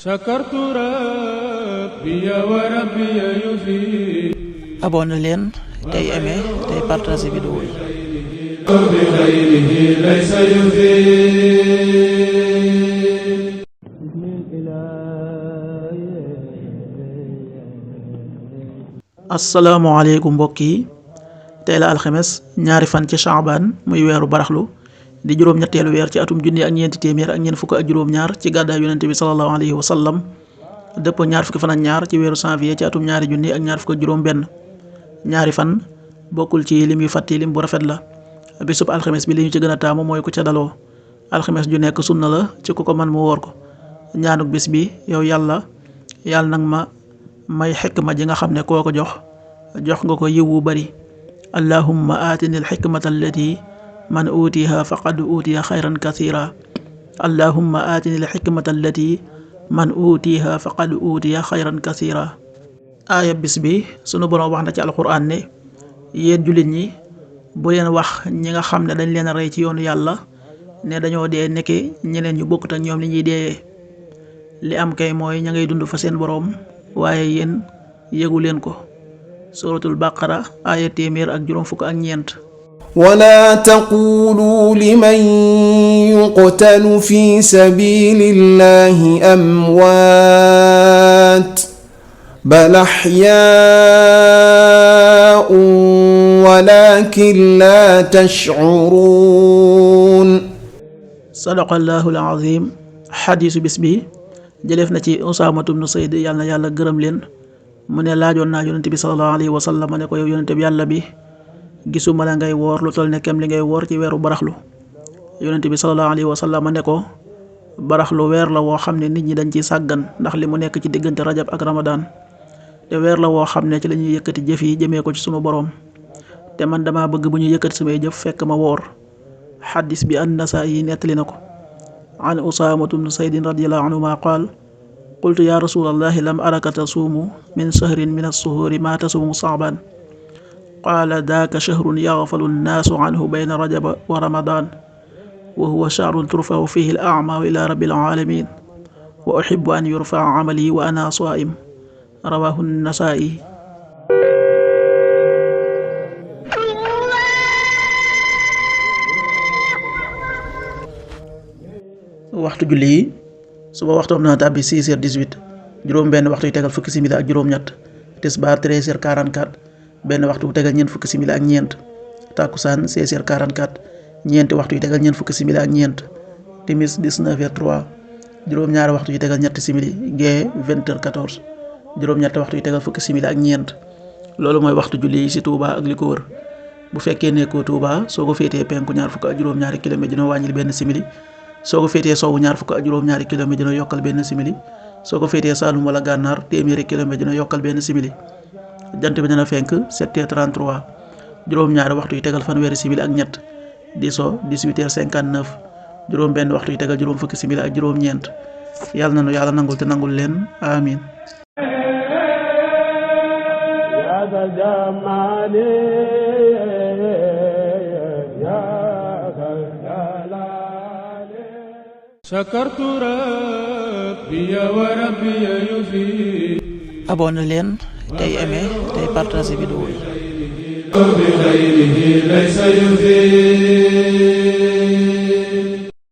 sakartu rabbi wa rabbi yufi. abonné leen tey aimé tey partagé vidéo yi. bi xayrihi laysa yufi. asalaamaaleykum mbokk yi tey la alxames ñaari fan ci Shaaban muy weeru baraxlu di juróom-ñetteelu weer ci atum junni ak ñeenti téeméer ak ñeent fukk ak juróom-ñaar ci gàddaay yonente bi sallallahu alayhi wa sallam dëpp ñaar fukki fan ak ñaar ci weeru janvier ci atum ñaari junni ak ñaar fukk ak juróom-benn ñaari fan bokkul ci lim yu fàtti lim bu rafet la. bisub alxames bi li ñu ci gën a taamu mooy ku ca daloo alxames ju nekk sunna la ci ku ko man mu woor ko. ñaanuk bis bi yow yàlla nag ma may xikma ji nga xam ne koo ko jox nga ko yiw wu bari. allahumma aatini alxikmata allati man uutiha faqad uutiya xayran kathira. allahumma aatini alxikmata allati man uutiha faqad uutiya xayran kathira. aaya bis bi sunu boroom wax na ci alquran ne yéen jullit ñi bu leen wax ñi nga xam ne dañ leen a rey ci yoonu yàlla ne dañoo dee nekki ñeneen ñu bokkut ak ñoom li ñuy deeyee. li am kay mooy ña ngay dund fa seen boroom waaye yéen yëgu leen ko. suratul baqara aaya téeméer ak juróom fukk ak ñeent. wala taqulu liman yuqtalu fi sabilillahi amwaat bal ahyaa'un walakin la tash'uruun. sadaqallahu al-azim. xadiisu bis bi jëleef na ci Usaamatu bnu Sayd yàlla na yàlla gërëm leen mu ne laajoon naa yonente bi sallallahu alayhi wa sallam ne ko yow yonente bi yàlla bi gisuma la ngay woor lu toll ne kem li ngay woor ci weeru baraxlu. yonente bi sallallahu alayhi wa sallam ne ko baraxlu weer la woo xam ne nit ñi dañ ciy sàggan ndax li mu nekk ci diggante rajab ak ramadaan te weer la woo xam ne ci la ñuy yëkkati jëf yi jëmee ko ci sunu boroom te man dama bëgg bu ñu yëkkati samay jëf fekk ma woor. xadis bi an-Nasaa'i nettali na ko. an Usaamatu bnu Saydin radiyallahu anhuma qaal qultu ya rasulallahi lam araka tasuumu min shahrin min as-suhuuri ma tasuumu Sha'baan qaala daaka shahrun yaghfalu nnaasu anhu bayna rajaba wa ramadaan wa huwa shahrun turfa'u fihi al-a'maalu ila rabbil aalamiin wa uhibbu an yurfa'a amali wa ana saa'im rawaahu an-Nasaa'i. waxtu julli yi suba waxtoom na tàbbi 6h18 juróom benn waxtu yu tegal fukki simili ak juróom-ñett tisbaar 13h44 benn waxtu bu tegal ñeent fukki simili ak ñeent takkusaan 16h44 ñeenti waxtu yu tegal ñeent fukki simili ak ñeent timis 19h03 juróom-ñaari waxtu yu tegal ñetti simili gee 20h14 juróom-ñetti waxtu yu tegal fukki simili ak ñeent. loolu mooy waxtu julli yi ci Touba ak li ko wër. bu fekkee nekkoo Touba soo ko féetee penku ñaar fukk ak juróom-ñaari kilomètre dina wàññil benn simili soo ko féetee sowwu ñaar fukk ak juróom-ñaari kilomètre dina yokkal benn simili soo ko féetee Saalum wala Gànnaar téeméeri kilomètre dina yokkal benn simili. jant bi dina fenk 7h33 juróom-ñaari waxtu yu tegal fanweeri simili ak ñett di so 18h59 juróom benn waxtu yu tegal juróom fukki simili ak juróom-ñeent. yàlla na nu yàlla nangul te nangul leen amiin. sakartu rabbi wa rabbi yufi. abonné leen tey aimé tey partagé vidéo yi. bi xayrihi laysa yufi.